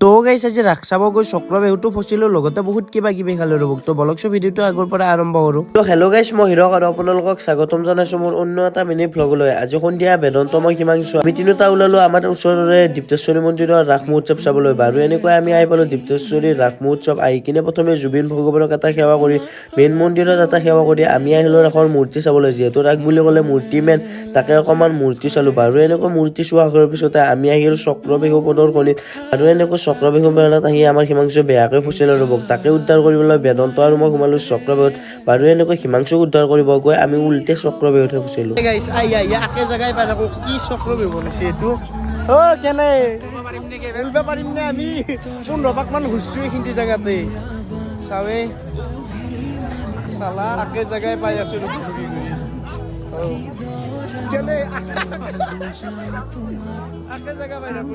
তো গাইছ, আজি ৰাস চাব গৈ চক্ৰ বেহুটো ফচিলো, লগতে বহুত কিবা কিবি খালো ৰ'ব। তো বলকচোন, ভিডিঅ'টো আগৰ পৰা আৰম্ভ কৰো। তো হেল্ল' গাইছ, মই হিৰক আৰু আপোনালোকক স্বাগতম জনাইছো মোৰ অন্য এটা মিনি ভ্লগলৈ। আজি সন্ধিয়া বেদন্ত, মই, হিমাংশু, আমি তিনিওটা ওলালো আমাৰ ওচৰৰে দীপ্তেশ্বৰী মন্দিৰৰ ৰাস মহোৎসৱ চাবলৈ। বাৰু, এনেকৈ আমি আহি পালো দীপ্তেশ্বৰী ৰাস মহোৎসৱ। আহি কিনে প্ৰথমে জুবিন ভগৱানক এটা সেৱা কৰি, মেইন মন্দিৰত এটা সেৱা কৰি আমি আহিলো ৰাসৰ মূৰ্তি চাবলৈ। যিহেতু ৰাস বুলি ক'লে মূৰ্তি মেইন, তাকে অকণমান মূৰ্তি চালো। বাৰু, এনেকৈ মূৰ্তি চোৱা হোৱাৰ পিছতে আমি আহিলো চক্ৰ বিহু প্ৰদৰ্শনীত। আৰু এনেকৈ চক্ৰ বিহু মেলাত আহি আমাৰ হিমাংশু বেয়াকৈ ফচিলে ৰ'ব। তাকে উদ্ধাৰ কৰিবলৈ বেদন্ত আৰু মই সোমালো চক্ৰ বিহুত। বাৰু, এনেকৈ হিমাংশুক উদ্ধাৰ কৰিব গৈ আমি উল্টে চক্ৰ বিহুতহে ফচিলো। আকে জেগাই পাই থাকো। কি চক্ৰ বিহু বনাইছে এইটো? অ কেনে উলব পাৰিম নে? আমি 15 পাক মান ঘূৰছো এইখিনি জেগাতে। চাৱে চালা, আকে জেগাই পাই আছো দেখোন ঘূৰি ঘূৰি। অ কেনে আকে জেগা পাই থাকো।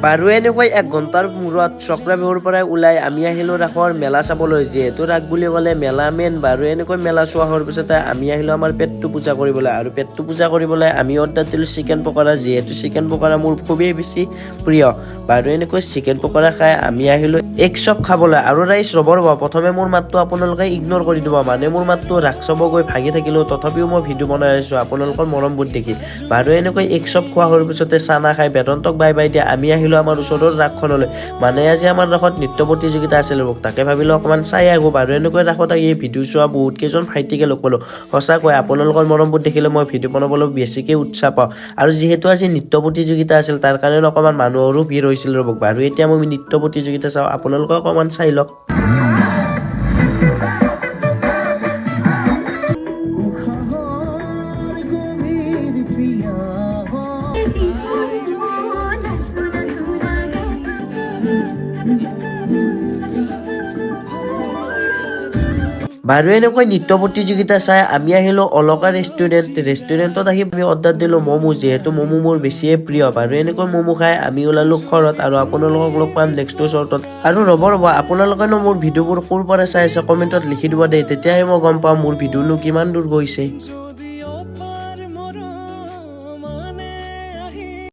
বাৰু, এনেকৈ এক ঘণ্টাৰ মূৰত চক্ৰ বিহুৰ পৰাই ওলাই আমি আহিলো ৰাসৰ মেলা চাবলৈ। যিহেতু ৰাস বুলি ক'লে মেলা মেইন। বাৰু, এনেকৈ মেলা চোৱা হোৱাৰ পিছতে আমি আহিলো আমাৰ পেটটো পূজা কৰিবলৈ। আৰু পেটটো পূজা কৰিবলৈ আমি অৰ্ডাৰ দিলোঁ চিকেন পকৰা, যিহেতু চিকেন পকৰা মোৰ খুবেই বেছি প্ৰিয়। বাৰু, এনেকৈ চিকেন পকৰা খাই আমি আহিলো এগ চপ খাবলৈ। আৰু ৰাইজ, ৰ'ব ৰ'ব, প্ৰথমে মোৰ মাতটো আপোনালোকে ইগন'ৰ কৰি দিব। মানে মোৰ মাতটো ৰাস চাব গৈ ভাগি থাকিলেও তথাপিও মই ভিডিঅ' বনাই আছোঁ আপোনালোকৰ মৰমবোৰ দেখি। বাৰু, এনেকৈ এগ চপ খোৱা হোৱাৰ পিছতে চানা খাই, বেদন্তক বাই বাই দিয়া আমি আহিলোঁ আমাৰ ওচৰৰ ৰাসখনলৈ। মানে আজি আমাৰ ৰাসত নৃত্য প্ৰতিযোগিতা আছিল ৰ'ব, তাকে ভাবিলোঁ অকণমান চাই আহোঁ। বাৰু, এনেকৈ ৰাসত আহি ভিডিঅ' চোৱা বহুত কেইজন ভাইটিকে লগ পালোঁ। সঁচাকৈ আপোনালোকৰ মৰমবোৰ দেখিলে মই ভিডিঅ' বনাবলৈ বেছিকৈ উৎসাহ পাওঁ। আৰু যিহেতু আজি নৃত্য প্ৰতিযোগিতা আছিল, তাৰ কাৰণে অকণমান মানুহৰো ভিৰ হৈছিল ৰ'ব। বাৰু, এতিয়া মই নৃত্য প্ৰতিযোগিতা চাওঁ, আপোনালোকে অকণমান চাই লওক। গভীৰ পিয়াহ। নাচো নাচো লাগে। বাৰু, এনেকৈ নৃত্য প্ৰতিযোগিতা চাই আমি আহিলোঁ অলকা ৰেষ্টুৰেণ্ট। ৰেষ্টুৰেণ্টত আহি আমি অৰ্ডাৰ দিলোঁ ম'ম', যিহেতু ম'ম' মোৰ বেছিয়ে প্ৰিয়। বাৰু, এনেকৈ ম'ম' খাই আমি ওলালোঁ ঘৰত আৰু আপোনালোকক লগ পাম নেক্সটটো শ্বৰ্টত। আৰু ৰ'ব ৰ'ব, আপোনালোকেনো মোৰ ভিডিঅ'বোৰ ক'ৰ পৰা চাই আছে, কমেণ্টত লিখি দিব দেই। তেতিয়াহে মই গম পাম মোৰ ভিডিঅ'নো কিমান দূৰ গৈছে।